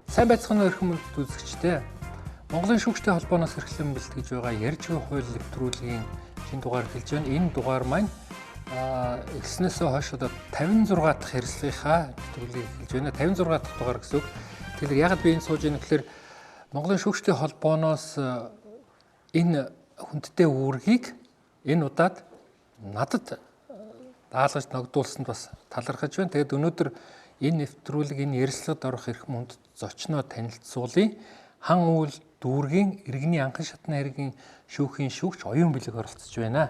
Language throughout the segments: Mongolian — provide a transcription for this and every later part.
Сайн байцгаана уу эрхэм хүндэт үзэгчдээ. Монголын шүүгчтэй холбооноос эрхлэн бэлтгэж байгаа ярьж буй хууль нэвтрүүлгийн шинэ дугаар эхэлж байна. Энэ дугаар маань эхэлснээсээ хойш одоо 56 дахь ярилцлагынхаа нэвтрүүлгийг эхэлж байна. 56 дахь дугаар гэсэн үг. Тэгэхээр яагаад би энэ сууж байна гэхээр Монголын шүүгчтэй холбооноос энэ хүндтэй үүргийг энэ удаад надад даалгаж ногдуулсанд бас талархаж байна. Тэгээд өнөөдөр энэ нэвтрүүлэг, энэ ярилцлагад орох эрхэм хүндэт зочноо танилцуулъя. Хан уул дүүргийн иргэний анхан шатны хэргийн шүүхийн шүүгч Оюун Бэлэг оролцож байна.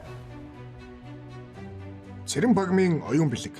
Цэрэн багмын Оюун Бэлэг.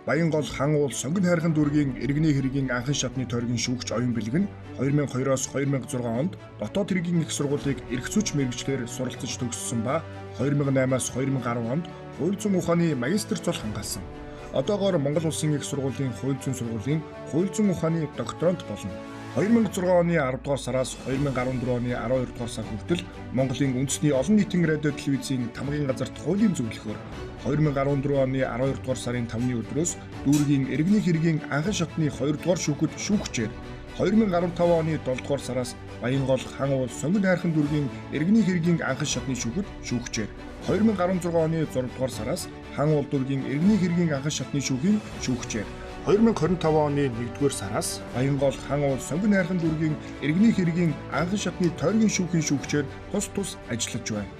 Баянгол хан уул сонгон хайрхан дүүргийн иргэний хэргийн анхан шатны тойргийн шүүгч Оюун Бэлэг нь 2002-оос 2006 онд дотоод хэргийн их сургуулийг эрх зүйч мэргэжлээр суралцаж төгссөн ба 2008-аас 2010 онд хууль зүйн ухааны магистр цол хамгаалсан. Одоогоор Монгол Улсын их сургуулийн хууль зүйн сургуулийн хууль зүйн ухааны докторант болно. 2006 оны 10 дугаар сараас 2014 оны 12 дугаар сар хүртэл Монголын үндэсний олон нийтийн радио телевизийн тамгын газарт хуулийн зөвлөхөөр, 2014 оны 12 дугаар сарын 5-ны өдрөөс дүүргийн иргэний хэргийн анхан шатны 2 дугаар шүүхэд шүүгчээр, 2015 оны 7 дугаар сараас Баянгол хан уул сонгон хайрхан дүүргийн иргэний хэргийн анхан шатны шүүхэд шүүгчээр, 2016 оны 6 дугаар сараас хан уул дүүргийн иргэний хэргийн анхан шатны шүүхийн шүүгчээр, 2025 оны 1-р сараас Баянгол хан уул сонгон хайрхан дүүргийн иргэний хэргийн анхан шатны тойргийн шүүхийн шүүгчээр тус тус ажиллаж байна.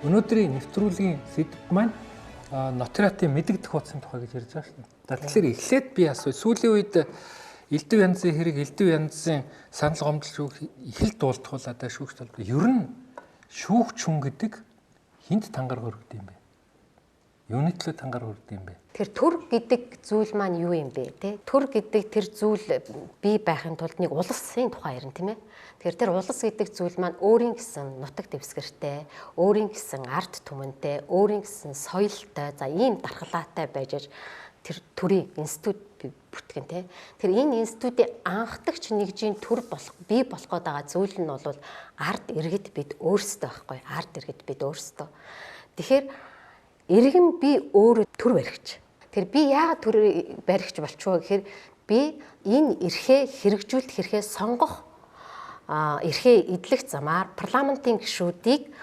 Өнөөдрийн нэвтрүүлгийн сэдэв маань нотариатын мэдэгдэх хуудсын тухай гэж ярьж байгаа шүү дээ. За, тэгэхээр эхлээд би асууя. Сүүлийн үед элдв янзын хэрэг, элдв янзын санал гомдол шүүх их л дуулдахуулаад шүүгч талбар. Ер нь шүүгч хүн гэдэг хэнд тангараг өргөд юм бэ? Юуны төлөө тангараг өргөд юм бэ? Тэр төр гэдэг зүйл маань юу юм бэ, те? Төр гэдэг тэр зүйл бий байхын тулд нэг улсын тухай ярина, тийм ээ. Тэгэхээр тэр улс гэдэг зүйл маань өөрийн гэсэн нутаг дэвсгэртэй, өөрийн гэсэн ард түмэнтэй, өөрийн гэсэн соёлтой, за ийм дархлаатай байж аж тэр төрийн институт бүтгэн, те. Тэр энэ институтын анхдагч нэгжийн төр болох бий болох гээд байгаа зүйл нь бол ард иргэд бид өөрсдөө байхгүй. Ард иргэд бид өөрсдөө. Тэгэхээр иргэн би өөрөө төр баригч. Тэр би яагаад төр баригч болчихвоо гэхээр би энэ эрхээ хэрэгжүүлэх, эрхээ сонгох, эрхээ эдлэх замаар парламентын гишүүдийг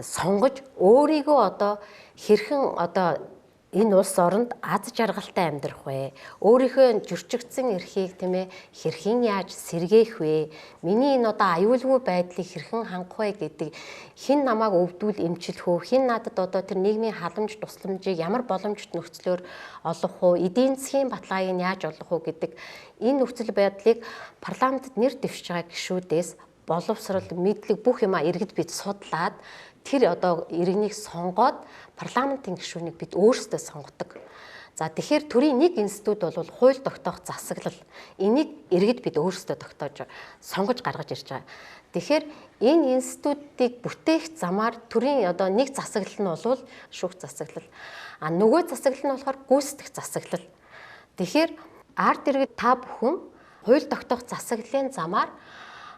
сонгож өөрийгөө одоо хэрхэн одоо энэ улс оронд аз жаргалтай амьдрах вэ? Өөрийнхөө жөрчигдсөн эрхийг, тийм ээ, хэрхэн яаж сэргээх вэ? Миний энэ одоо аюулгүй байдлыг хэрхэн хангах вэ гэдэг, хэн намайг өвдүүл эмчлэх үү? Хэн надад одоо тэр нийгмийн халамж тусламжийг ямар боломжит нөхцлөөр олгох уу? Эдийн засгийн баталгааг нь яаж олгох уу гэдэг энэ нөхцөл байдлыг парламентэд нэр дэвшиж байгаа гишүүдээс боловсрол, мэдлэг бүх юмаа иргэд бид судлаад тэр одоо иргэнийг сонгоод парламентын гишүүнийг бид өөрсдөө сонгодог. За, тэгэхээр төрийн нэг институт бол хууль тогтоох засаглал. Энийг иргэд бид өөрсдөө тогтоож сонгож гаргаж ирж байгаа. Тэгэхээр энэ институтыг бүтээх замаар төрийн одоо нэг засаглал нь бол шүүх засаглал. А нөгөө засаглал нь болохоор гүйцэтгэх засаглал. Тэгэхээр ард иргэд та бүхэн хууль тогтоох засаглалын замаар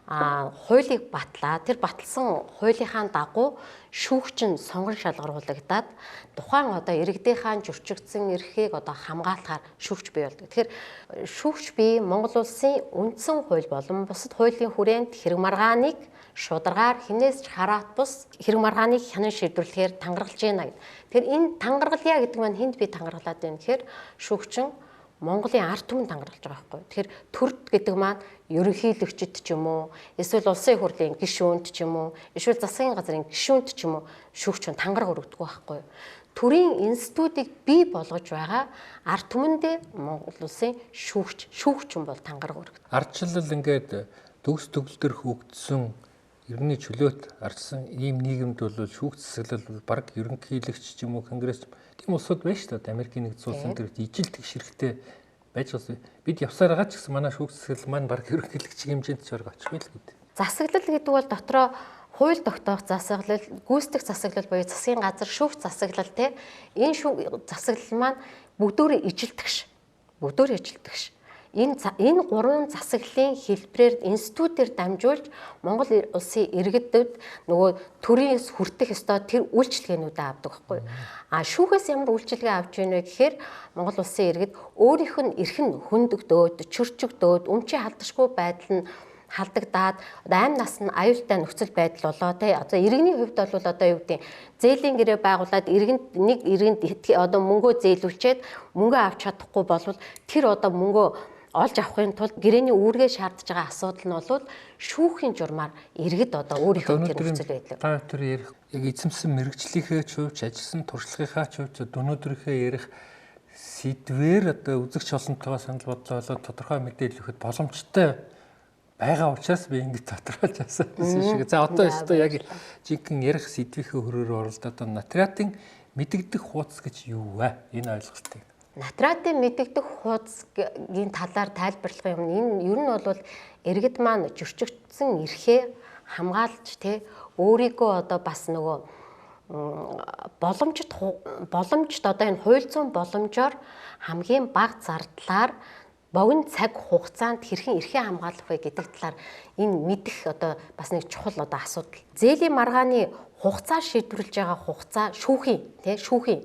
хуулийг батлаа. Тэр баталсан хуулийнхаа дагуу шүүгч нь сонгон шалгаруулагдаад тухайн одоо иргэдийнхаа жөрчигдсөн эрхийг одоо хамгаалахаар шүүгч бий болдог. Тэгэхээр шүүгч бий Монгол улсын үндсэн хууль болон бусад хуулийн хүрээнд хэрэг маргааныг шударгаар, хинээс ч хараат бус хэрэг маргааныг хянан шийдвэрлэхээр тангаргалж байна гэдэг. Тэгэхээр энэ тангаргалъя гэдэг маань хэнд би тангаргалаад байна гэхээр шүүгчин Монголын ард түмэн тангаргалж байгаа байхгүй. Тэгэхээр төрд гэдэг маань ерөнхийлөгчд ч юм уу, эсвэл улсын хурлын гишүүнд ч юм уу, эсвэл засгийн газрын гишүүнд ч юм уу шүүгч тангараг өргөдөг байхгүй. Төрийн институтыг бий болгож байгаа ард түмэндээ Монгол улсын шүүгч, шүүгчин бол тангараг өргөдөг. Ардчлал ингээд төгс төгөлдөр хөгжсөн, иргэний чөлөөт ардсан ийм нийгэмд бол шүүх засаглал баг ерөнхийлөгч ч юм уу, конгресс тийм улсууд байна шүү дээ. Америкийн нэгдсэн улсын тэр ижил тэгш хэрэгтэй байж байгаа. Бид явсаар байгаа ч гэсэн манай шүүх засаглал маань баг ерөнхийлөгч хэмжээнд ч орох очих байл гэдэг. Засаглал гэдэг бол дотроо хууль тогтоох засаглал, гүйцэтгэх засаглал буюу засгийн газар, шүүх засаглал, те. Энэ шүүх засаглал маань бүгдөө ижилтгэш. Бүгдөө ижилтгэш. Энэ гурван засаглалын хэлбэрээр институтээр дамжуулж Монгол улсын иргэдэд нөгөө төрийн хүртэх ёстой тэр үйлчилгээнүүдээ авдаг байхгүй. А шүүхээс ямар үйлчилгээ авч ийнэ вэ гэхээр Монгол улсын иргэд өөрийнх нь эрх нь хөндөгдөөд, чөрчөгдөөд, өмчийн халдашгүй байдал нь халдагдаад аим нас нь аюултай нөхцөл байдал болоо тий. Одоо иргэний хувьд бол одоо юу гэдэг зээлийн гэрээ байгуулад иргэнд нэг иргэнд одоо мөнгөө зээлүүлчихэд мөнгөө авч чадахгүй болвол тэр одоо мөнгөө олж авахын тулд гэрээний үүргээ шаардж байгаа асуудал нь бол шүүхийн журмаар иргэд одоо өөрийнхөө тэр нөхцөл байдлыг. Та тэр ярих яг эзэмсэн мэрэгжлийнхээ ч хувьч ажилласан туршлагынхаа ч хувьч өнөөдрийнхөө ярих сэдвээр одоо үзэгч олонтойгоо санал бодлоо болоод тодорхой мэдээлэл өгөхөд боломжтой байгаа учраас би ингэж тодорхойлж авсан гэсэн шиг. За одоо өстой яг жинхэнэ ярих сэдвийнхээ хөрөөр оролдоод одоо нотариатын мэдэгдэх хууц гэж юу вэ? Энэ ойлголтыг. Нотариатын мэдэгдэх хуудасгийн талаар тайлбарлах юм. Энэ ер нь бол иргэд маань жөрчигдсөн эрхээ хамгаалж те өөрийгөө одоо бас нөгөө боломжит одоо энэ хууль зүйн боломжоор хамгийн бага зардлаар богино цаг хугацаанд хэрхэн эрхээ хамгаалах вэ гэдэг талаар энэ мэдэх одоо бас нэг чухал одоо асуудал. Зээлийн маргааны хугацаа шийдвэрлэж байгаа хугацаа шүүхийн тий шүүхийн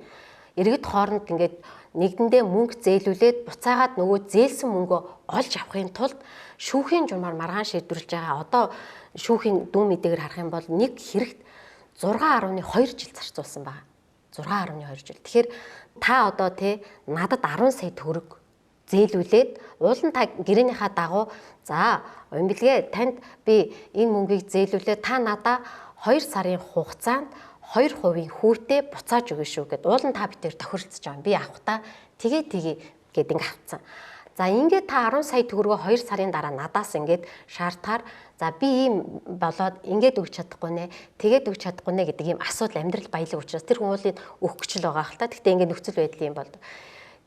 иргэд хооронд ингээд нэгдэндээ мөнгө зээлүүлээд буцаагаад нөгөө зээлсэн мөнгөө олж авахын тулд шүүхийн журмаар маргаан шийдвэрлэж байгаа. Одоо шүүхийн дүн мэдээгээр харах юм бол нэг хэрэгт 6.2 жил зарцуулсан байгаа. 6.2 жил. Тэгэхээр та одоо тий надад 10 сая төгрөг зээлүүлээд уулын та гэрээнийхаа дагуу за Уянбэлгээ танд би энэ мөнгийг зээлүүлээ та надаа 2 сарын хугацаанд 2% хүүтэй буцааж өгнө шүү гэд уулын та битээр тохиролцож байгаа юм. Би авах та тэгээ тэгээ гэд ингээ авцсан. За ингээд та 10 сая төгрөгөө 2 сарын дараа надаас ингээд шаардахаар за би ийм болоод ингээд өгч чадахгүй нэ тэгээд өгч чадахгүй нэ гэдэг ийм асуудал амьдрал баялаг учраас тэр хүн уулын өгөх гэж л байгаа хэл та. Гэхдээ ингээд нөхцөл байдал юм болдог.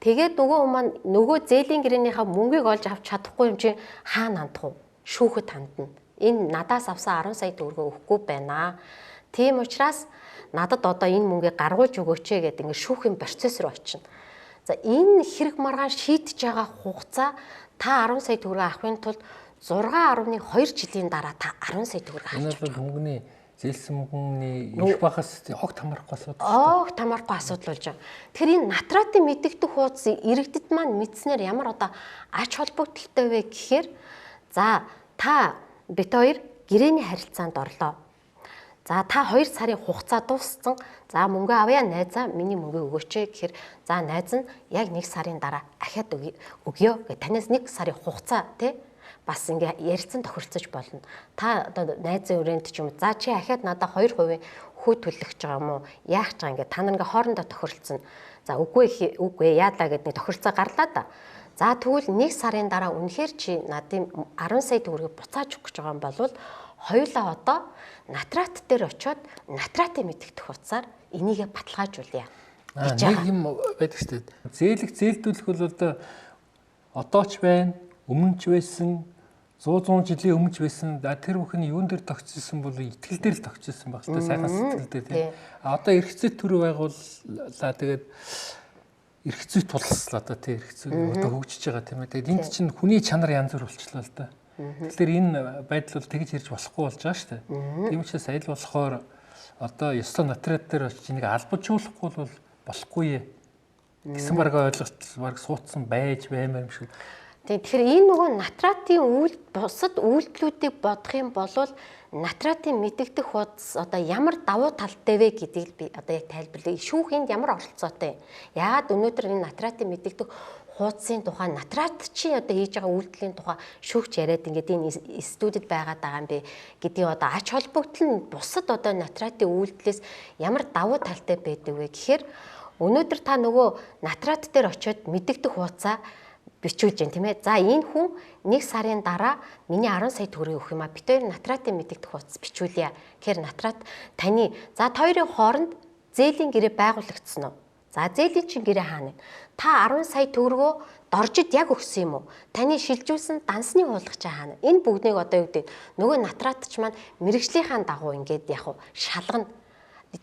Тэгээд нөгөө хүн маань нөгөө зээлийн гэрээнийхээ мөнгийг олж авч чадахгүй юм чинь хаана хандах вэ? Шүүхэд хандна. Энэ надаас авсан 10 сая төгрөгөө өгөхгүй байна. Тийм учраас надад одоо энэ мөнгийг гаргуулж өгөөч гэдэг ингээд шүүхийн процесс руу очино. За энэ хэрэг маргаан шийдэж байгаа хугацаа та 10 сая төгрөг авахын тулд 6.2 жилийн дараа та 10 сая төгрөг авч. Энэ бол мөнгөний зээлсэн мөнгөний их багаас хогт хамаарахгүй асуудал. Хогт хамаарахгүй асуудал болж байгаа. Тэгэхээр энэ натратын мэдэгдэх хууц иргэдэд маань мэдснээр ямар одоо ач холбогдолтой вэ гэхээр за та бит хоёр гэрээний харилцаанд орлоо. За та 2 сарын хугацаа дууссан. За мөнгө авъя найзаа миний мөнгө өгөөч гэхээр за найз нь яг 1 сарын дараа ахиад өгье гэ танаас 1 сарын хугацаа тий бас ингээ ярилцсан тохиролцож болно. Та одоо найзын өрөөнд ч юм уу за чи ахиад надаа 2% хүү төлөх гэж байгаа юм уу? Яах гэж байгаа ингээ та нар ингээ хоорондоо тохиролцсон. За үгүй үгүй яалаа гэд нэг тохиролцоо гарлаа да. За тэгвэл 1 сарын дараа үнэхээр чи надын 10 сая төгрөгийг буцааж өгөх гэж байгаа юм бол хоёулаа одоо натрат дээр очиод натратын мэдэгдэх утсаар энийгээ баталгаажуулъя. Нэг юм байдаг шүү дээ. Зээлэх зээлдүүлэх бол одоо ч байна, өмнө ч байсан, 100 жилийн өмнө ч байсан. Тэр бүхэн юун дээр тогтчихсон бол итгэл дээр л тогтчихсон баг л та, сайхан сэтгэл дээр тийм. А одоо эрх зүйт төр байгууллаа, тэгээд эрх зүйт тулслаа да тийм, эрх зүй одоо хөгжиж байгаа тийм ээ. Тэгээд энд чинь хүний чанар янз бүр болчихлоо л да. Тэгэхээр энэ байдал бол тэгж ирж болохгүй болж байгаа шүү дээ. Тийм учраас аль болохоор одоо ёстой нотариат дээр очиж энийг албажуулахгүй бол болохгүй гэсэн баг ойлголт баг суудсан байж баймаар юм шиг. Тийм, тэгэхээр энэ нөгөө натратын үйл бусад үйлдэлүүдийг бодох юм бол натратын мэдэгдэх хуудас одоо ямар давуу талтай вэ гэдгийг би одоо яг тайлбарлая. Шүүхийн ямар оролцоотой. Яагаад өнөөдөр энэ натратын мэдэгдэх хуудсын тухай натрат чи одоо хийж байгаа үйлдэлийн тухай шүүгч яриад ингээд энэ студид байгаад байгаа юм бэ гэдгийг одоо ач холбогдол нь бусад одоо натратын үйлдэлээс ямар давуу талтай байдаг вэ гэхээр өнөөдөр та нөгөө натрат дээр очиод мэдэгдэх хуудасаа бичүүлж байна тийм ээ. За энэ хүн 1 сарын дараа миний 10 сая төгрөгийг өгөх юм а. Бид хоёр натратын мэдэгдэх хуудас бичүүлье. Тэгэхээр натрат таны за та хоёрын хооронд зээлийн гэрээ байгуулагдсан уу? За зээлийн чинь гэрээ хаана вэ? Та 10 сая төгрөгөө доржид яг өгсөн юм уу? Таны шилжүүлсэн дансны хуулгач хаана? Энэ бүгднийг одоо юу гэдэг нөгөө натрат ч маань мэрэгжлийнхаа дагуу ингээд яг шалгана.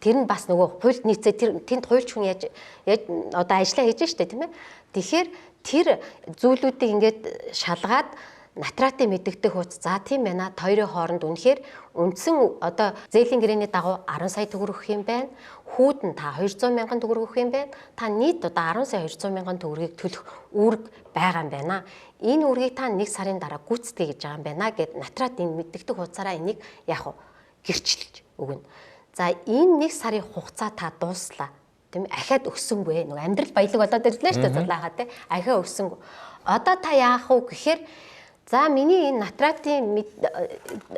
Тэр нь бас нөгөө хуульд нийцээ тэр тэнд хуульч хүн яаж одоо ажиллаа хийж штэ тийм ээ. Тэгэхээр тэр зүйлүүдийг ингээд шалгаад натратын мэдэгдэх хууц за тийм байна. Хоёрын хооронд үнэхээр үндсэн одоо зээлийн гэрээний дагуу 10 сая төгрөг өгөх юм байна. Хүүд нь та 200 мянган төгрөг өгөх юм байна. Та нийт одоо 10 сая 200 мянган төгрөгийг төлөх үүрэг байгаа юм байна. Энэ үүргийг та 1 сарын дараа гүйцэтгэе гэж байгаа юм байна гэд натрат энэ мэдэгдэх хууцаараа энийг яг гэрчилж өгнө. За энэ 1 сарын хугацаа та дууслаа. Тийм ээ ахиад өссөнгүй. Нөгөө амьдрал баялаг болоод ирлээ шүү дээ зулаахаа тий. Ахиа өссөнгүй. Одоо та яах вэ гэхээр за миний энэ натратын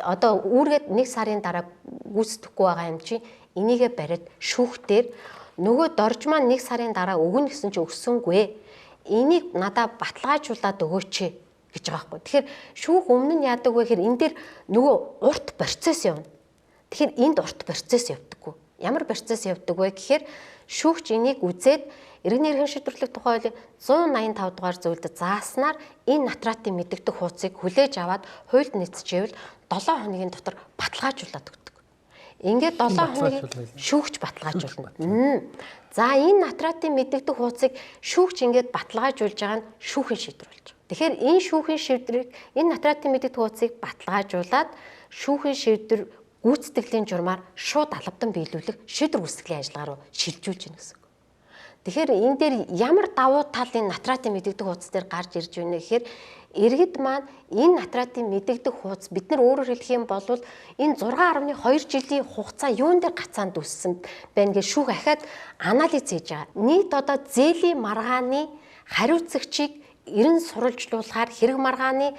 одоо үүргээд 1 сарын дараа гүйцэтгэхгүй байгаа юм чи энийгээ бариад шүүхтэр нөгөө дорж маань 1 сарын дараа өгнө гэсэн чи өгсөнгүй. Энийг надаа баталгаажуулаад өгөөч гэж байгаа байхгүй. Тэгэхээр шүүх өмнө нь яадаг вэ гэхээр энэ дээр нөгөө урт процесс явна. Тэгэхээр энд урт процесс явдаггүй. Ямар процесс явдаг вэ гэхээр шүүгч энийг үзээд иргэний эрхэн шийдвэрлэх тухай хуулийн 185 дугаар зүйлд зааснаар энэ натратын мэдэгдэх хууцыг хүлээж аваад хуульд нийцчихвэл 7 хоногийн дотор баталгаажуулаад өгдөг. Ингээд 7 хоногийн шүүгч баталгаажуулна. За энэ натратын мэдэгдэх хууцыг шүүгч ингээд баталгаажуулж байгаа нь шүүхийн шийдвэр болж байгаа. Тэгэхээр энэ шүүхийн шийдвэрийг энэ натратын мэдэгдэх хууцыг баталгаажуулаад шүүхийн шийдвэр гүйцэтгэлийн журмаар шууд албадан биелүүлэх шийдвэр гүйцэтгэлийн ажиллагаа руу шилжүүлж гинэ гэсэн үг. Тэгэхээр энэ дээр ямар давуу тал энэ натратын мэдэгдэх хууц дээр гарч ирж байна гэхээр иргэд маань энэ натратын мэдэгдэх хууц бид нар өөрөөр хэлэх юм бол энэ 6.2 жилийн хугацаа юун дээр гацаанд үүссэн байна гэж шүүх ахиад анализ хийж байгаа. Нийт одоо зээлийн маргааны хариуцагчийг эрен сурвалжлуулахаар хэрэг маргааны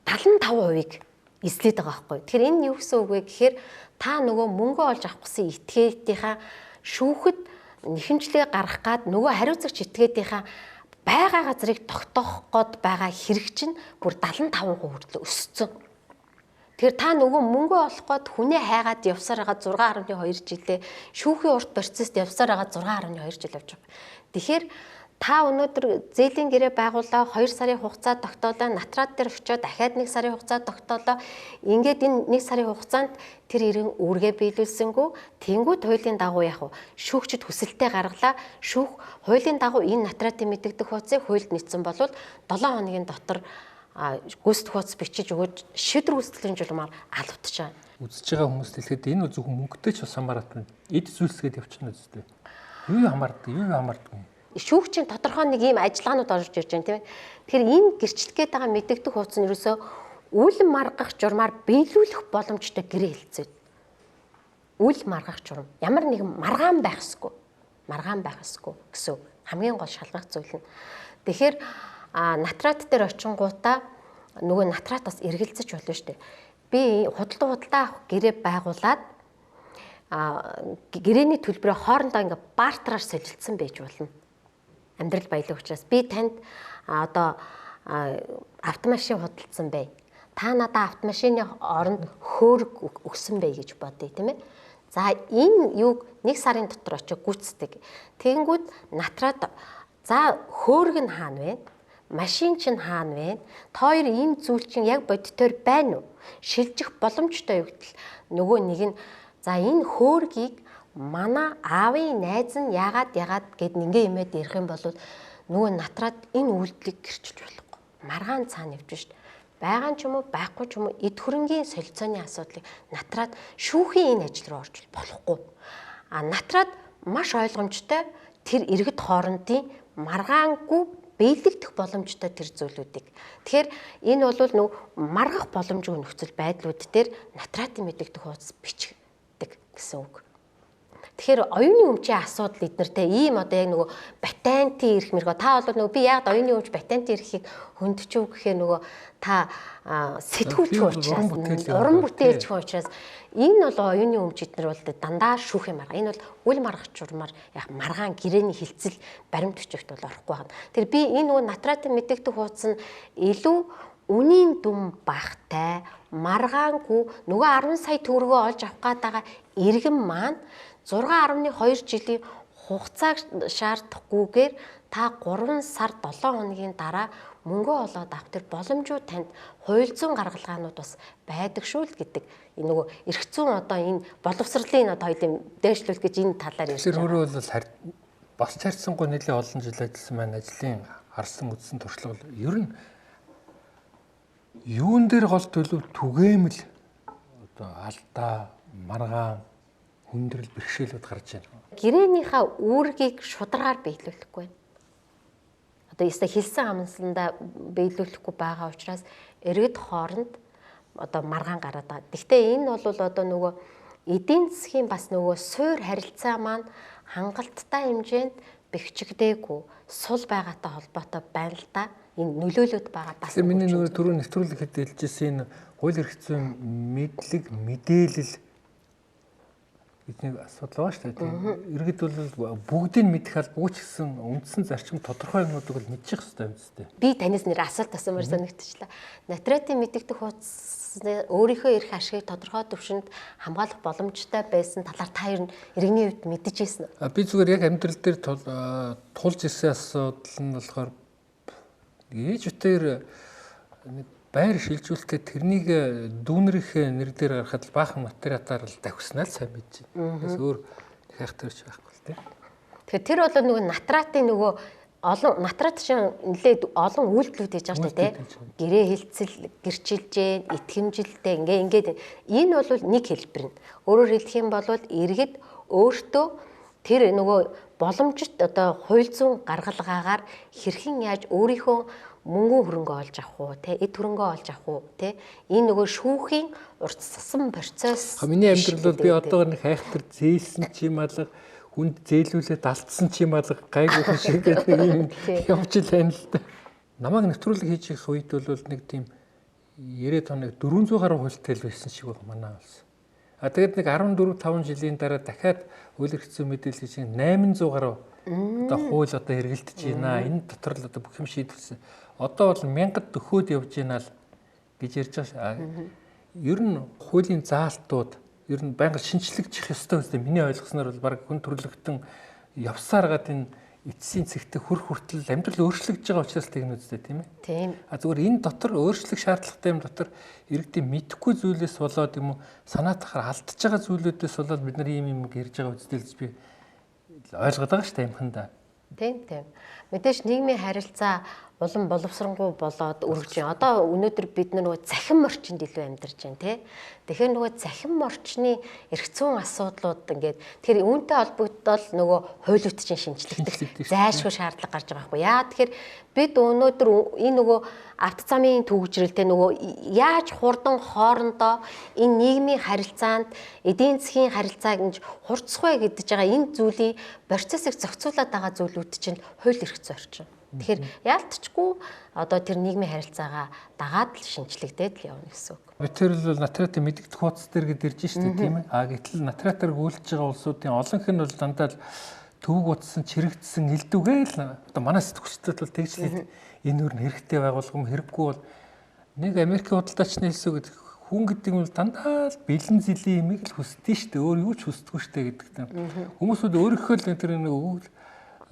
75%-ийг эзлээд байгаа байхгүй. Тэгэхээр энэ юу гэсэн үг вэ гэхээр та нөгөө мөнгө олж авах гэсэн этгээдийнхаа шүүхэд нэхэмжлэгээ гаргах гад нөгөө хариуцагч этгээдийнхаа байгаа газрыг тогтоох гээд байгаа хэрэг чинь бүр 75% хүртэл өссөн. Тэгэхээр та нөгөө мөнгө олох гээд хүнээ хайгаад явсаар байгаа 6.2 жилээ шүүхийн урт процессд явсаар байгаа 6.2 жил явж байгаа. Тэгэхээр та өнөөдөр зээлийн гэрээ байгуулаа 2 сарын хугацаа тогтоолоо, натрат дээр очиод дахиад 1 сарын хугацаа тогтоолоо. Ингээд энэ 1 сарын хугацаанд тэр иргэн үүргээ биелүүлсэнгүү, тэнгуут хуулийн дагуу яг шүүгчид хүсэлтээ гаргалаа. Шүүх хуулийн дагуу энэ натратын мэдэгдэх хууцыг хуульд нийцсэн бол 7 хоногийн дотор гүйцэтгэх хууц бичиж өгөөж шийдвэр гүйцэтгэлийн журмаар албадж байгаа. Үзэж байгаа хүмүүст хэлэхэд энэ зөвхөн мөнгөтэй ч бас хамааратгүй. Эд зүйлсгээд явчихна үстэй. Юу хамаардаг, юу хамаардаг юм. Шүүгчийн тодорхой нэг ийм ажиллагаанууд орж ирж байна тийм ээ. Тэгэхээр энэ гэрчлэх гээд байгаа мэдэгдэх хууц нь ерөөсөө үл маргах журмаар биелүүлэх боломжтой гэрээ хэлцээд. Үл маргах журам. Ямар нэгэн маргаан байх ёсгүй. Маргаан байх ёсгүй гэсэн хамгийн гол шалгах зүйл нь. Тэгэхээр натрат дээр очингуудаа нөгөө натрат бас эргэлзэж болно шүү дээ. Би худалдаа авах гэрээ байгуулад гэрээний төлбөрөө хоорондоо ингээ бартераар солилцсон байж болно. Амьдрал баялаг учраас би танд одоо автомашин худалдсан бай. Та надаа автомашины оронд хөөрг өгсөн бай гэж бодъё, тийм ээ. За энэ юуг 1 сарын дотор очиж гүйцэтгэв. Тэгэнгүүт натраад за хөөрг нь хаана вэ? Машин чинь хаана вэ? Та хоёр энэ зүйл чинь яг бодитоор байна уу? Шилжих боломжтой юу гэтэл нөгөө нэг нь за энэ хөөргийг манай аавын найз нь яагаад гэд ингээ юмэд ярих юм бол нөгөө натраад энэ үйлдэлийг гэрчилж болохгүй. Маргаан цаана явж шít. Байгаа ч юм уу байхгүй ч юм уу эд хөрөнгийн солилцооны асуудлыг натраад шүүхийн энэ ажил руу орж болохгүй. А натраад маш ойлгомжтой тэр иргэд хоорондын маргаангүй биелэгдэх боломжтой тэр зүйлүүдийг. Тэгэхээр энэ бол нөгөө маргах боломжгүй нөхцөл байдлууд дээр натратын мэдэгдэх хууц бичдэг гэсэн үг. Тэгэхээр оюуны өмчийн асуудал эднэртэй ийм одоо яг нөгөө батентын эрх мэргөө та бол нөгөө би яг оюуны өмч батентын эрхийг хөндөчөв гэхээр нөгөө та сэтгүүлч учраас уран бүтээлч учраас энэ бол оюуны өмч эднэр бол дандаа шүүх юм арга. Энэ бол үл маргах журмаар яг маргаан гэрээний хилцэл баримт бичигт бол орохгүй байна. Тэр би энэ нөгөө натратын мэдэгдэх хууц нь илүү үнийн дүн багтай маргаангүй нөгөө 10 сая төгрөгөө олж авах гээд байгаа иргэн маань 6.2 жилийн Хугацааг шаардахгүйгээр та 3 сар 7 хоногийн дараа мөнгөө олоод авах тэр боломжуу танд хууль зүйн гаргалгаанууд бас байдаг шүү л гэдэг нөгөө эрх зүйн одоо энэ боловсролын одоо хоёлын дээшлүүлэх гэж энэ талаар ярьж байгаа. Тэр өөрөө бол бас чарцсангүй нэлээд олон жил ажилласан маань ажлын харсан үзсэн туршлага ер нь юун дээр гол төлөв түгээмэл одоо алдаа, маргаан, хүндрэл, бэрхшээлүүд гарч байна. Гэрээнийхээ үүргийг шударгаар биелүүлэхгүй байна. Одоо ёстой хэлсэн амсандаа биелүүлэхгүй байгаа учраас иргэд хооронд одоо маргаан гараад байгаа. Гэхдээ энэ бол одоо нөгөө эдийн засгийн бас нөгөө суур харилцаа маань хангалттай хэмжээнд бэхжигдээгүй сул байгаатай холбоотой байна л да. Энэ нөлөөлөд байгаа бас. Тэгэхээр миний нөгөө түрүү нэвтрүүлэг хэд хэлжсэн энэ хууль эрх зүйн мэдлэг, мэдээлэл бидний асуудал байгаа шүү дээ. Иргэд бол бүгдийг мэдэх албагүй ч гэсэн үндсэн зарчим тодорхой юмнуудыг бол мэдчих хэрэгтэй юм зү. Би танаас нэр асуулт асуумаар санагдчихлаа. Натратын мэдэгдэх хуудасны өөрийнхөө эрх ашигыг тодорхой түвшинд хамгаалах боломжтой байсан талаар та ер нь иргэний хувьд мэдчихсэн үү? Би зүгээр яг амьдрал дээр тулж ирсэн асуудал нь болохоор ээж битэр нэг байр шилжүүлэхдээ тэрнийг дүүнэрийнхээ нэр дээр гаргахад баахан материалаар л давхиснаа л сайн мэдэж байна. Тэгээс өөр хайхтарч байхгүй л тийм. Тэгэхээр тэр бол нөгөө натратын нөгөө олон натрат чинь нэлээд олон үйлдэлүүд хийж байгаа шүү дээ, тийм. Гэрээ хилцэл, гэрчилжээ, итгэмжилтэй ингээд энэ бол нэг хэлбэр нь. Өөрөөр хэлэх юм бол иргэд өөртөө тэр нөгөө боломжит одоо хууль зүйн гаргалгаагаар хэрхэн яаж өөрийнхөө мөнгөн хөрөнгө олж авах уу, тэ эд хөрөнгө олж авах уу, тэ энэ нөгөө шүүхийн уртсгсан процесс. Миний амьдрал бол би одоогор нэг хайхтар зээлсэн ч юм алга, хүнд зээлүүлээд алдсан ч юм алга, гайгүй шиг гэдэг нэг юм явж л байна л да. Намайг нэвтрүүлэг хийж их үед бол нэг тийм 90-ад оног 400 гаруй хуультай л байсан шиг байна манай улс. А тэгээд нэг 14 5 жилийн дараа дахиад хууль эрх зүйн мэдээлэл хийж 800 гаруй одоо хууль одоо хэрэгэлдэж байна. Энэ дотор л одоо бүх юм шийдвэрсэн. Одоо бол 1000 дөхөөд явж байна л гэж ярьж байгаа. Ер нь хуулийн заалтууд ер нь байнга шинжлэгдэх ёстой үстэй. Миний ойлгосноор бол баг хүн төрөлхтөн явсаар гад энэ эцсийн цэгтээ хөрх хүртэл амьдрал өөрчлөгдөж байгаа учраас тэгнэ үстэй тийм ээ. Тийм. А зүгээр энэ дотор өөрчлөх шаардлагатай юм дотор иргэдийн мэдэхгүй зүйлээс болоод юм уу санаа тахаар алдчихж байгаа зүйлүүдээс болоод бид нар ийм юм ярьж байгаа үстэй л би ойлгоод байгаа шүү дээ юмхандаа. Тийм тийм. Мэдээж нийгмийн харилцаа улам боловсронгуй болоод өргөж байна. Одоо өнөөдөр бид нөгөө цахим орчинд илүү амьдарч байна тий. Тэгэхээр нөгөө цахим орчны эрх зүйн асуудлууд ингээд тэгэхээр үүнтэй холбогдоод нөгөө хуулиуд чинь шинжлэгдэх зайлшгүй шаардлага гарч байгаа байхгүй яа. Тэгэхээр бид өнөөдөр энэ нөгөө авто замын түгжрэлтэй нөгөө яаж хурдан хоорондоо энэ нийгмийн харилцаанд эдийн засгийн харилцааг ингэж хурцсах вэ гэдэж байгаа энэ зүйлийн процессыг зохицуулаад байгаа зүйлүүд чинь хууль эрх зүйн орчин. Тэгэхээр яалтчгүй одоо тэр нийгмийн харилцаагаа дагаад л шинжлэгдээд л явна гэсэн үг. Би тэр бол натратын мэдэгдэх хуудас дээр гэд ирж штэ тийм ээ. А гэтэл натратаар гүйлж байгаа улсуудын олонх нь бол дандаа л төвөг утсан, чирэгдсэн элдвгээл одоо манай сэтгүүлчдэд бол тэгж л энэ үр нь хэрэгтэй байгуулгам хэрэггүй бол нэг Америкийн худалдаачны хэлсэн гэдэг хүн гэдэг нь бол дандаа л бэлэн зэлийн имийг л хүсдэг штэ. Өөр юу ч хүсдэггүй штэ гэдэг. Хүмүүсүүд өөрийнхөө л тэр нэг өгөл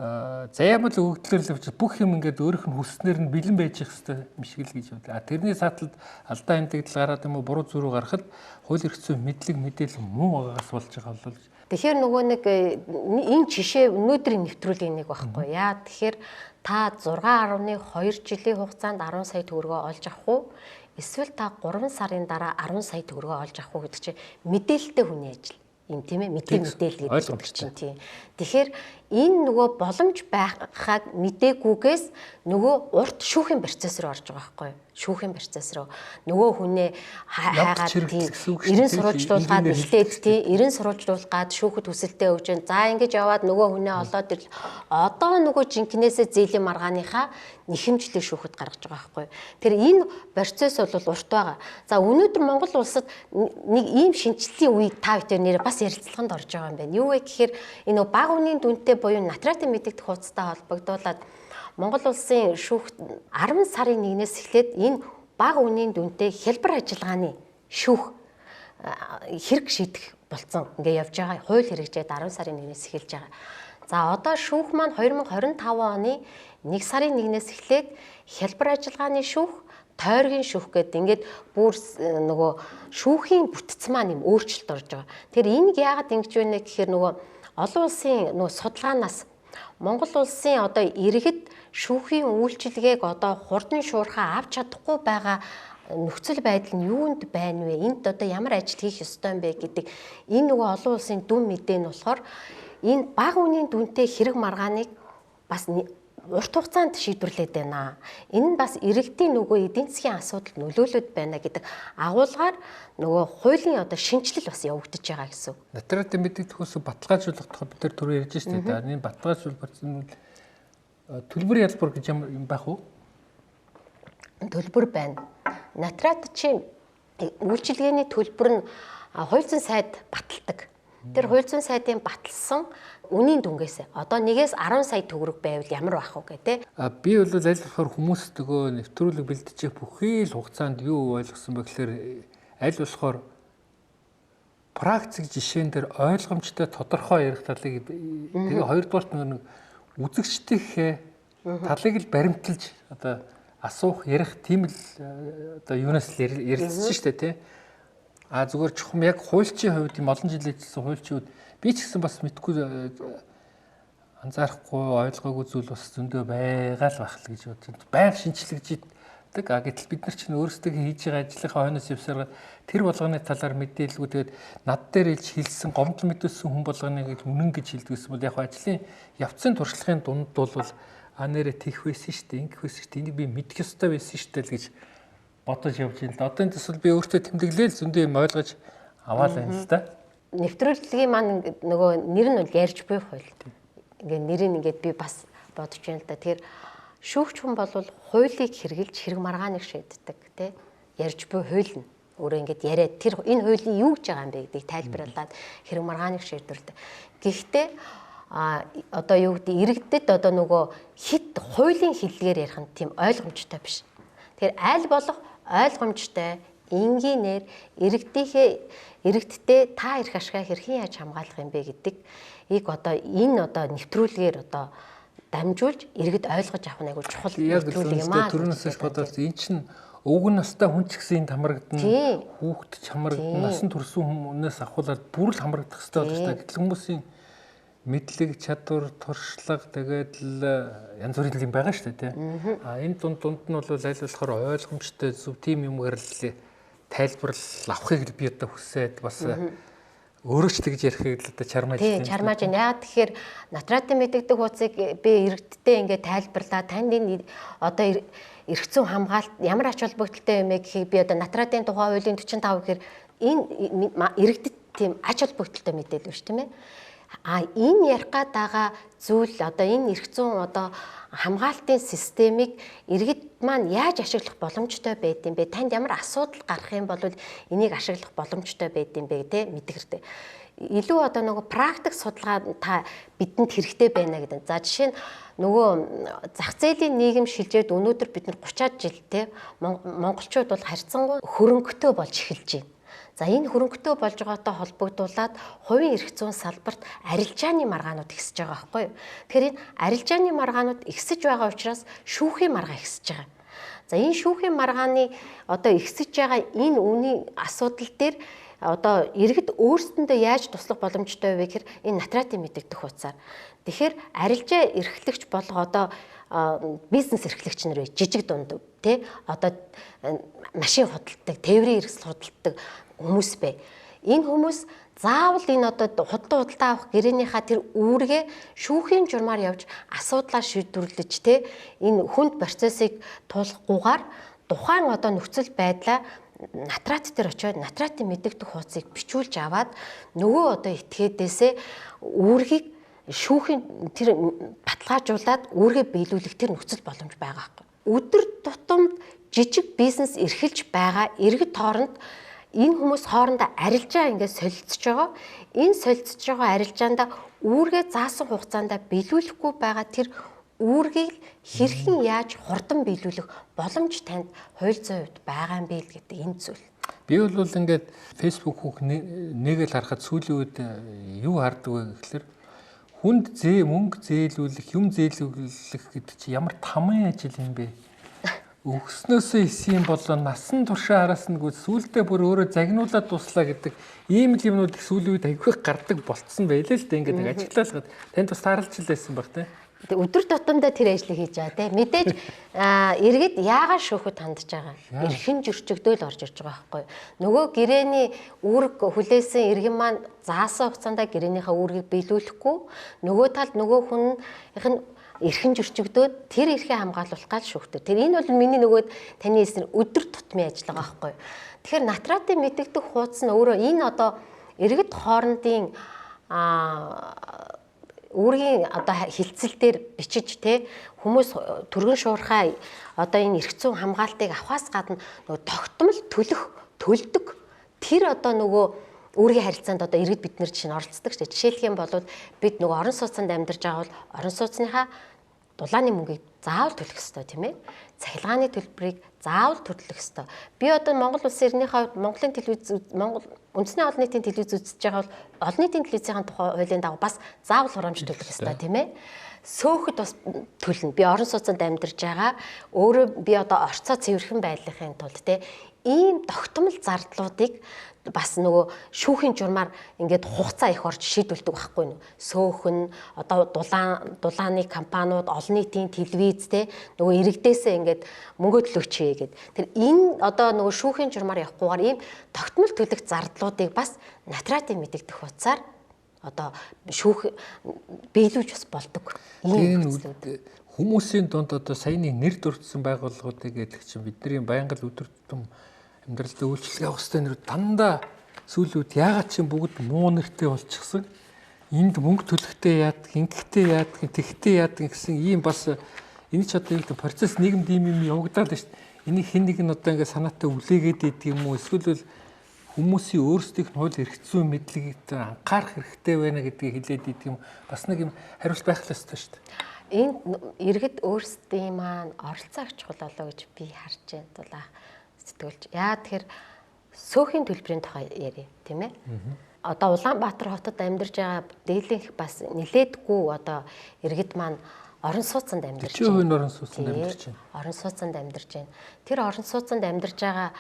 заяамал өгөгдлөөр л явж бүх юм ингээд өөрийнх нь хүснээр нь бэлэн байж их хэвээр юм шиг л гэж бодлоо. А тэрний сааталд алдаа хэмтэгдэл гараад юм уу буруу зүрүү гарахад хууль эрх зүйн мэдлэг мэдээлэл муу байгаагаас болж байгаа болол. Тэгэхээр нөгөө нэг энэ жишээ өнөөдрийн нэвтрүүлгийн нэг байхгүй яа. Тэгэхээр та 6.2 жилийн хугацаанд 10 сая төгрөгөө олж авах уу? Эсвэл та 3 сарын дараа 10 сая төгрөгөө олж авах уу гэдэг чинь мэдээлэлтэй хүний ажил. Юм тийм ээ мэдээлэл гэдэг чинь тийм. Тэгэхээр энэ нөгөө боломж байхаг мдэггүйгээс нөгөө урт шүүхийн процесс руу орж байгаа байхгүй юу? Шүүхийн процесс руу нөгөө хүнээ хайгаад тийм 90 сурвалжлуулгаад эхлээд тийм 90 сурвалжлуулгаад шүүхэд хүсэлтээ өгч जैन. За ингэж яваад нөгөө хүнээ олоод ирэл одоо нөгөө жинкнээсээ зээлийн маргааныхаа нэхэмжлэг шүүхэд гаргаж байгаа байхгүй юу? Тэр энэ процесс бол урт байгаа. За өнөөдөр Монгол улсад нэг ийм шинжлэлийн үе та бүхэн нэр бас ярилцлаганд орж байгаа юм байна. Юу вэ гэхээр энэ нөгөө баг үнийн дүнтэй буюу натратын мэдэгдэх хуудастай холбогдуулаад Монгол улсын шүүх 10 сарын 1-ээс эхлээд энэ баг үнийн дүнтэй хялбар ажиллагааны шүүх хэрэг шийдэх болцсон. Ингээ явж байгаа хууль хэрэгжээд 10 сарын 1-ээс эхэлж байгаа. За одоо шүүх маань 2025 оны 1 сарын 1-ээс эхлээд хялбар ажиллагааны шүүх, тойргийн шүүх гэдэг ингээд бүр нөгөө шүүхийн бүтц маань юм өөрчлөлт орж байгаа. Тэгэхээр энийг яагаад ингэж байна гэхээр нөгөө олон улсын нөгөө судалгаанаас Монгол улсын одоо иргэд шүүхийн үйлчилгээг одоо хурдан шуурхаа авч чадахгүй байгаа нөхцөл байдал нь юунд байна вэ? Энд одоо ямар ажил хийх ёстой юм бэ гэдэг энэ нөгөө олон улсын дүн мэдээ нь болохоор энэ бага үнийн дүнтэй хэрэг маргааныг бас урт хугацаанд шийдвэрлээд байна. Энэ нь бас иргэдийн нөгөө эдийн засгийн асуудалд нөлөөлөд байна гэдэг агуулгаар нөгөө хуулийн одоо шинэчлэл бас явагдаж байгаа гэсэн. Натратын мэдэгдэх ус баталгаажуулах тухай бид нар түрүү ярьж шүү дээ. Энэ баталгаажуул процесс төлбөр ялбар гэж юм байх уу? Төлбөр байна. Натрат чи үйлчилгээний төлбөр нь хууль зүйн сайд баталдаг. Тэр хууль зүйн сайдын баталсан үнийн дүнгээс одоо 1-ээс 10 сая төгрөг байвал ямар байх вэ гэх тээ. Би бол аль болохоор хүмүүс нөгөө нэвтрүүлэг бэлдэж бүхий л хугацаанд юу ойлгосон бэ гэхээр аль болохоор практик жишээн дээр ойлгомжтой тодорхой ярих талыг, тэгээ хоёрдугаарт нэг үзэгчдийнхээ талыг л баримталж одоо асуух, ярих тийм л одоо юунаас л ярилцсан шүү дээ тий. А зүгээр чухам яг хуульчийн хувьд юм олон жил ажилласан хуульчид би ч гэсэн бас мэдгүй анзаарахгүй ойлгоогүй зүйл бас зөндөө байгаа л байх л гэж бодож байна. Байнга шинчлэгждэг. А гэтэл бид нар чинь өөрсдөө хийж байгаа ажлынхаа хойноос явсараа тэр болгоны талаар мэдээлэлгүй, тэгээд над дээр илж хэлсэн гомдол мэдүүлсэн хүн болгоны гэж үнэн гэж хэлдэг гэсэн бол яг ажлын явцын туршлагын дунд бол а нэрэ тийх байсан шүү дээ, ингэх байсан шүү дээ, энийг би мэдэх ёстой байсан шүү дээ л гэж бодож явж байна л. Одоо энэ төсөл би өөртөө тэмдэглээл зөндөө юм ойлгож аваал байна л да. Нэвтрүүлгийн маань нөгөө нэр нь бол ярьж буй хууль. Ингээ нэрийг ингээд би бас бодож байна л да. Тэгэхээр шүүгч хүн бол хуулийг хэрэгжилж хэрэг маргааныг шийддэг тий. Ярьж буй хууль нь өөрөө ингээд яриад тэр энэ хуулийн юу гэж байгаа юм бэ гэдгийг тайлбарлаад хэрэг маргааныг шийдвэрлэдэг. Гэхдээ а одоо юу гэдэг иргэдэд одоо нөгөө хит хуулийн хэллэгээр ярих нь тийм ойлгомжтой биш. Тэгэхээр аль болох ойлгомжтой энгийнээр иргэдтэй та эрх ашгаа хэрхэн яаж хамгаалах юм бэ гэдэг ийг одоо энэ одоо нэвтрүүлгээр одоо дамжуулж иргэд ойлгож авах нь айгүй чухал нэвтрүүлэг юм аа. Түрүүнээс их бодвол энэ чинь өвгөн настай хүн ч гэсэн энд хамрагдана, хүүхэд ч хамрагдана, насан турсан хүмүүнээс ахуулаад бүр л хамрагдах хэрэгтэй болж байна. Гэтэл хүмүүсийн мэдлэг, чадвар, туршлага тэгээд л янз бүрийн юм байгаа шүү дээ тий. А энэ дунд нь бол аль болохоор ойлгомжтой зөв тийм юмгаар л тайлбарлал авахыг би одоо хүсээд бас өөрөө ч тэгж ярихыг л одоо чармааж байна. Тийм, чармааж байна. Яагаад тэгэхээр натратын мэдэгдэх хууцыг би иргэдтэй ингээд тайлбарлаа. Танд энэ одоо эрх зүйн хамгаалт ямар ач холбогдолтой юм бэ гэхийг би одоо натратын тухай хуулийн 45 гэхээр энэ иргэдэд тийм ач холбогдолтой мэдээлэл биш тийм ээ. А энэ ярих гад байгаа зүйл одоо энэ эрх зүйн одоо хамгаалтын системийг иргэд маань яаж ашиглах боломжтой байд юм бэ? Танд ямар асуудал гарах юм бол энийг ашиглах боломжтой байд юм бэ тэ мэдэх хэрэгтэй. Илүү одоо нөгөө практик судалгаа та бидэнд хэрэгтэй байна гэдэг. За жишээ нь нөгөө зах зээлийн нийгэм шилжээд өнөөдөр бид нар 30-аад жил тэ монголчууд бол харьцангуй хөрөнгөтэй болж эхэлж байна. За энэ хөрөнгөтэй болж байгаатай холбогдуулаад хувийн эрх зүйн салбарт арилжааны маргаанууд ихсэж байгаа байхгүй юу? Тэгэхээр энэ арилжааны маргаанууд ихсэж байгаа учраас шүүхийн маргаан ихсэж байгаа. За энэ шүүхийн маргааны одоо ихсэж байгаа энэ үнийн асуудал дээр одоо иргэд өөрсдөндөө яаж туслах боломжтой вэ гэхээр энэ натратын мэдэгдэх хуудасаар. Тэгэхээр арилжаа эрхлэгч болох одоо бизнес эрхлэгч нар бай, жижиг дунд тий одоо машин худалддаг, тээврийн хэрэгсэл худалддаг хүмүүс бай. Энэ хүмүүс заавал энэ одоо худалдаа авах гэрээнийхаа тэр үүргээ шүүхийн журмаар явж асуудлаа шийдвэрлэж те энэ хүнд процессыг туулахгүйгээр тухайн одоо нөхцөл байдлаа натрат дээр очиод натратын мэдэгдэх хуудсыг бичүүлж аваад нөгөө одоо этгээдээсээ үүргийг шүүхийн тэр баталгаажуулаад үүргээ биелүүлэх тэр нөхцөл боломж байгаа байхгүй. Өдөр тутамд жижиг бизнес эрхэлж байгаа иргэд хооронд энэ хүмүүс хоорондоо арилжаа ингээд солилцож байгаа. Энэ солилцож байгаа арилжаандаа үүргээ заасан хугацаанд биелүүлэхгүй байгаа тэр үүргийг хэрхэн яаж хурдан биелүүлэх боломж танд хууль зүйн хувьд байгаа юм бэ л гэдэг энэ зүйл. Би бол ингээд Facebook хүүх нэг л харахад сүүлийн үед юу хардаг вэ гэхэлэр Хүнд мөнгө зээлүүлэх, юм зээлүүлэх гэдэг чи ямар тамын ажил юм бэ? Өгснөөсөө исэн юм болоо насан туршаа хараасна гү сүулдэ бүр өөрөө загнуулаад дуслаа гэдэг ийм л юмнууд их сүүлийн үед айгүй гардаг болцсон байлээ л дээ. Ингээд нэг ажиглалгаад танд бас тааралч л байсан баг те. Тэг өдөр тутамдаа тэр ажлыг хийж байгаа те. Мэдээж иргэд яагаад шүүхэд хандж байгаа? Эрхэн жөрчөгдөөл орж ирж байгаа байхгүй. Нөгөө гэрээний үүрэг хүлээсэн иргэн маань заасан хугацаанд гэрээнийхээ үүргийг биелүүлэхгүй, нөгөө талд нөгөө хүнийх нь эрхэн жөрчөгдөөд тэр эрхээ хамгаалуулах гал шүүхтэй. Тэр энэ бол миний нөгөө таны хэлсэн өдөр тутмын ажил байгаа байхгүй. Тэгэхээр натратын мэдэгдэх хууц нь өөрөө энэ одоо иргэд хоорондын үүргийн одоо хилцэл дээр бичиж те хүмүүс түргэн шуурхай одоо энэ эрх зүйн хамгаалтыг авахаас гадна нөгөө тогтмол төлөх төлдөг тэр одоо нөгөө үүргийн харилцаанд одоо иргэд бид нэр чинь оролцдог шүү дээ. Жишээлх юм бол бид нөгөө орон сууцнд амьдарч байгаа бол орон сууцныхаа дулааны мөнгийг заавал төлөх ёстой тийм ээ. Цахилгааны төлбөрийг заавал төлөх ёстой. Би одоо Монгол улсын иргэнийхээ хувьд Монголын телевиз Монгол үндэсний олон нийтийн телевиз үзэж байгаа бол олон нийтийн телевизийн тухай хуулийн дагуу бас заавал хураамж төлөх ёстой тийм ээ. Сөөхөд бас төлнө. Би орон сууцнд амьдарч байгаа. Өөрөө би одоо орцоо цэвэрхэн байлгахын тулд те ийм тогтмол зардлуудыг бас нөгөө шүүхийн журмаар ингээд хугацаа их орж шийдвэлдэг байхгүй юу? Сөөхөн одоо дулааны компаниуд, олон нийтийн телевиз те нөгөө иргэдээсээ ингээд мөнгө төлөөч гээд. Тэр энэ одоо нөгөө шүүхийн журмаар явахгүйгээр ийм тогтмол төлөх зардлуудыг бас натратын мэдэгдэх утсаар одоо шүүх биелүүлж бас болдог. Ийм хүмүүсийн дунд одоо саяны нэр дурдсан байгууллагуудыг гэдэг чинь бидний байнга л өдөр тутам амьдралд үйлчлэг явах хэрэгтэй нэр дандаа сүүлүүд яагаад чинь бүгд муу нэртэй болчихсон. Энд мөнгө төлөхтэй яадаг, ингэхтэй яадаг, тэгхтэй яадаг гэсэн ийм бас энэ ч одоо юу процесс нийгэмд ийм юм явагдаад байна шүү дээ. Энийг хэн нэг нь одоо ингээд санаатай үлээгээд идэг юм уу? Эсвэл бол хүмүүсийн өөрсдийнх нь хууль эрх зүйн мэдлэгийг анхаарах хэрэгтэй байна гэдгийг хэлээд идэг юм. Бас нэг юм хариулт байх л ёстой шүү дээ. Энд иргэд өөрсдийн маань оролцоо их чухал болоо гэж би харж байна. Дулаа сэтгүүлч. Яа тэгэхээр сөөхийн төлбөрийн тухай ярья, тийм ээ. Одоо Улаанбаатар хотод амьдарч байгаа дийлэнх бас нилээдгүй одоо иргэд маань орон сууцнд амьдарч байна. 40% орон сууцнд амьдарч байна. Орон сууцнд амьдарч байна. Тэр орон сууцнд амьдарч байгаа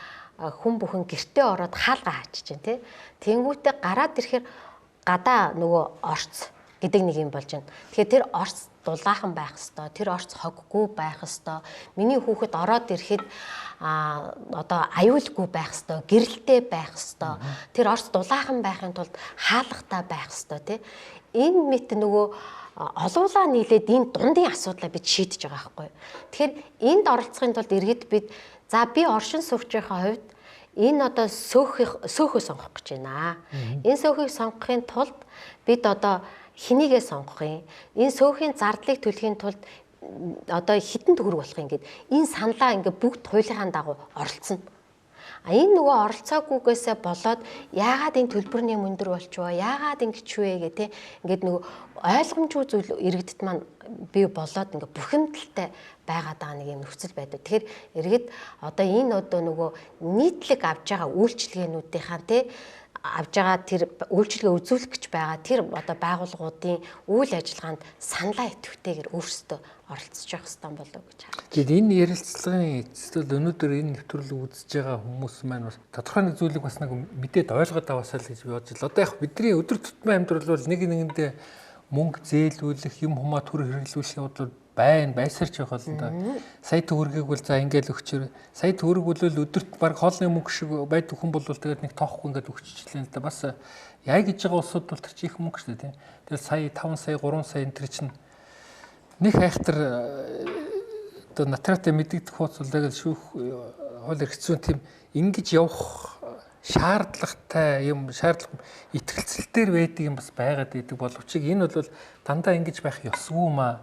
хүн бүхэн гэртээ ороод хаалга хаачиж байна, тий. Тэнгүүтээ гараад ирэхээр гадаа нөгөө орц гэдэг нэг юм болж байна. Тэгэхээр тэр орц дулаахан байх ёстой, тэр орц хоггүй байх ёстой. Миний хүүхэд ороод ирэхэд одоо аюулгүй байх ёстой, гэрэлтэй байх ёстой. Тэр орц дулаахан байхын тулд хаалгатай байх ёстой, тий. Энэ мэт нөгөө олуулаа нийлээд энэ дундын асуудлаа бид шийдэж байгаа байхгүй. Тэгэхээр энд оролцохын тулд иргэд бид за би оршин суугчийнхаа хувьд энэ одоо сөөхөө сонгох гэж байна. Энэ сөөхийг сонгохын тулд бид одоо хэнийгээ сонгох юм. Энэ сөөхийн зардлыг төлөхийн тулд одоо хитэн төгрөг болох юм гээд энэ саналаа ингээ бүгд хуулийнхаа дагуу оролцсон. А энэ нөгөө оролцоогүйгээсээ болоод яагаад энэ төлбөрний өндөр болчихвоо, яагаад ингэж вэ гэ тэ ингээд нөгөө ойлгомжгүй зүйл иргэдэд маань бий болоод ингээ бухимдалтай байгаад байгаа нэг юм нөхцөл байдаг. Тэгэхээр иргэд одоо энэ одоо нөгөө нийтлэг авж байгаа үйлчилгээнүүдийнхаа тэ авж байгаа тэр үйлчилгээ үзүүлэх гэж байгаа тэр одоо байгууллагуудын үйл ажиллагаанд саналаа идэвхтэйгээр өөрсдөө оролцож явах хэрэгтэй болов гэж харж байна. Тэгэхээр энэ ярилцлагын эцэст бол өнөөдөр энэ нэвтрүүлэг үзэж байгаа хүмүүс маань бас тодорхой нэг зүйлийг бас нэг мэдээд ойлгоод аваасаа л гэж би бодож байна. Одоо яг бидний өдөр тутмын амьдрал бол нэг нэгэндээ мөнгө зээлүүлэх, юм хумаа төр хэрэглүүлэх явдал байна, байсарч явах л да. Сая төгрөгийг бол за ингээл өгчөр. Сая төгрөг бол өдөрт баг хоолны мөнгө шиг байдаг хүн бол тэгээд нэг тоохгүй ингээд өгччихлээ л да. Бас яа гэж байгаа улсууд бол тэр чи их мөнгө шүү дээ, тийм. Тэгэл сая 5 сая 3 сая энэ тэр чинь нэг хайхтар одоо натратай мэдэгдэх хууц бол тэгэл шүүх хууль эрх зүйн тийм ингэж явах шаардлагатай юм шаардлага итгэлцэл дээр байдаг юм бас байгаад идэг боловч энэ бол дандаа ингэж байх ёсгүй маа.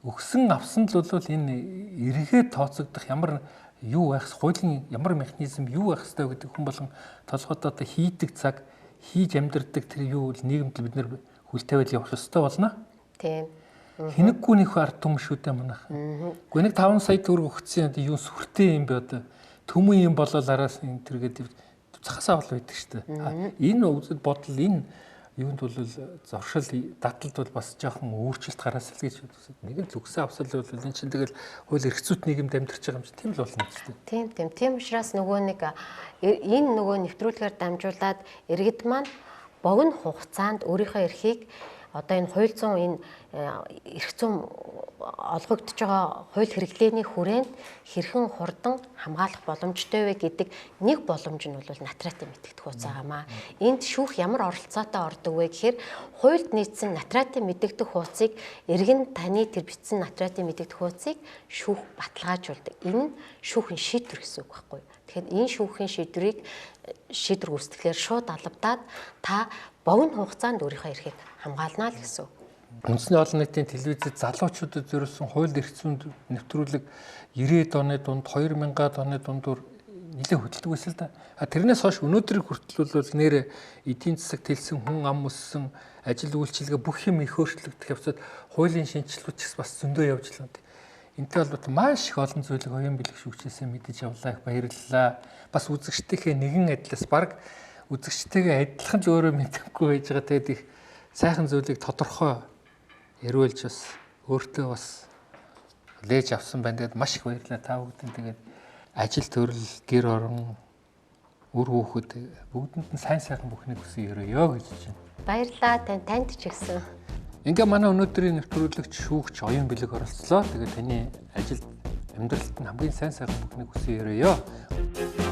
Өгсөн авсан л бол энэ эргээд тооцогдох ямар юу байх, хуулийн ямар механизм юу байх ёстой гэдэг хүн болгон толгойд одоо хийдэг цаг хийж амьдардаг тэр юу бол нийгэмд бид нэр хүл тавиал явах ёстой болно. Тийм. Хинэггүй нөх ард түмэн шүү дээ манайх. Гэхдээ нэг 5 сая төгрөг өгсөн юм сүртэй юм би одоо төмөн юм болол араас энэ төргээд цахас авал байдаг шүү дээ. Энэ үзэл бодол энэ Юунд бол зоршил дадлалд бол бас жоохон өөрчлөлт гараасал гэж бодсон. Нэг нь зүгсэн авсал бол энэ чинь тэгэл хууль эрх зүйт нийгэмд амьдарч байгаа юм чинь тийм л болно шүү дээ. Тийм тийм. Тийм учраас нөгөө нэг энэ нөгөө нэвтрүүлгээр дамжуулаад иргэд маань богино хугацаанд өөрийнхөө эрхийг одоо энэ хууль зүйн энэ эрх зүйн олгогдож байгаа хууль хэрэглээний хүрээнд хэрхэн хурдан хамгаалах боломжтой вэ гэдэг нэг боломж нь бол натратын мэдэгдэх хууц байгаамаа. Энд шүүх ямар оролцоотой ордог вэ гэхээр хуульд нийцсэн натратын мэдэгдэх хууцыг иргэн таны тэр бичсэн натратын мэдэгдэх хууцыг шүүх баталгаажуулдаг. Энэ нь шүүхэн шийдвэр гэсэн үг байхгүй юу? Тэгэхээр энэ шүүхийн шийдвэрийг шийдвэр гүйцэтгэлээр шууд албадаад та богино хугацаанд өөрийнхөө эрхийг хамгаална л гэсэн үг. Үндэсний олон нийтийн телевизэд залуучуудад зориулсан хууль эрх зүйн нэвтрүүлэг 90-ад оны дунд 2000-ад оны дундуур нэлээд хөдөлдөг байсан л да. А тэрнээс хойш өнөөдрийг хүртэл бол нэр эдийн засаг тэлсэн, хүн ам өссөн, ажил үйлчилгээ бүх юм их өөрчлөгдөх явцад хуулийн шинжилгүүд ч гэсэн бас зөндөө явж л байна. Энтэй холбоотой маш их олон зүйлийг оюун бэлэг шүүгчээсээ мэдэж авлаа, их баярлалаа. Бас үзэгчдийнхээ нэгэн адилаас баг үзэгчтэйгээ адилхан ч өөрөө мэдэхгүй байж байгаа. Тэгээд их сайхан зүйлийг тодорхой яриулж бас өөртөө бас лээж авсан байна. Тэгээд маш их баярлалаа та бүгдэнд. Тэгээд ажил төрөл, гэр орон, үр хүүхэд бүгдэнд нь сайн сайхан бүхнийг хүсэн өрөөё гэж байна. Баярлалаа танд ч гэсэн. Ингээ манай өнөөдрийн нэвтрүүлэгч шүүгч оюун бэлэг оролцлоо. Тэгээд таны ажилд амьдралд нь хамгийн сайн сайхан бүхнийг хүсэн өрөөё.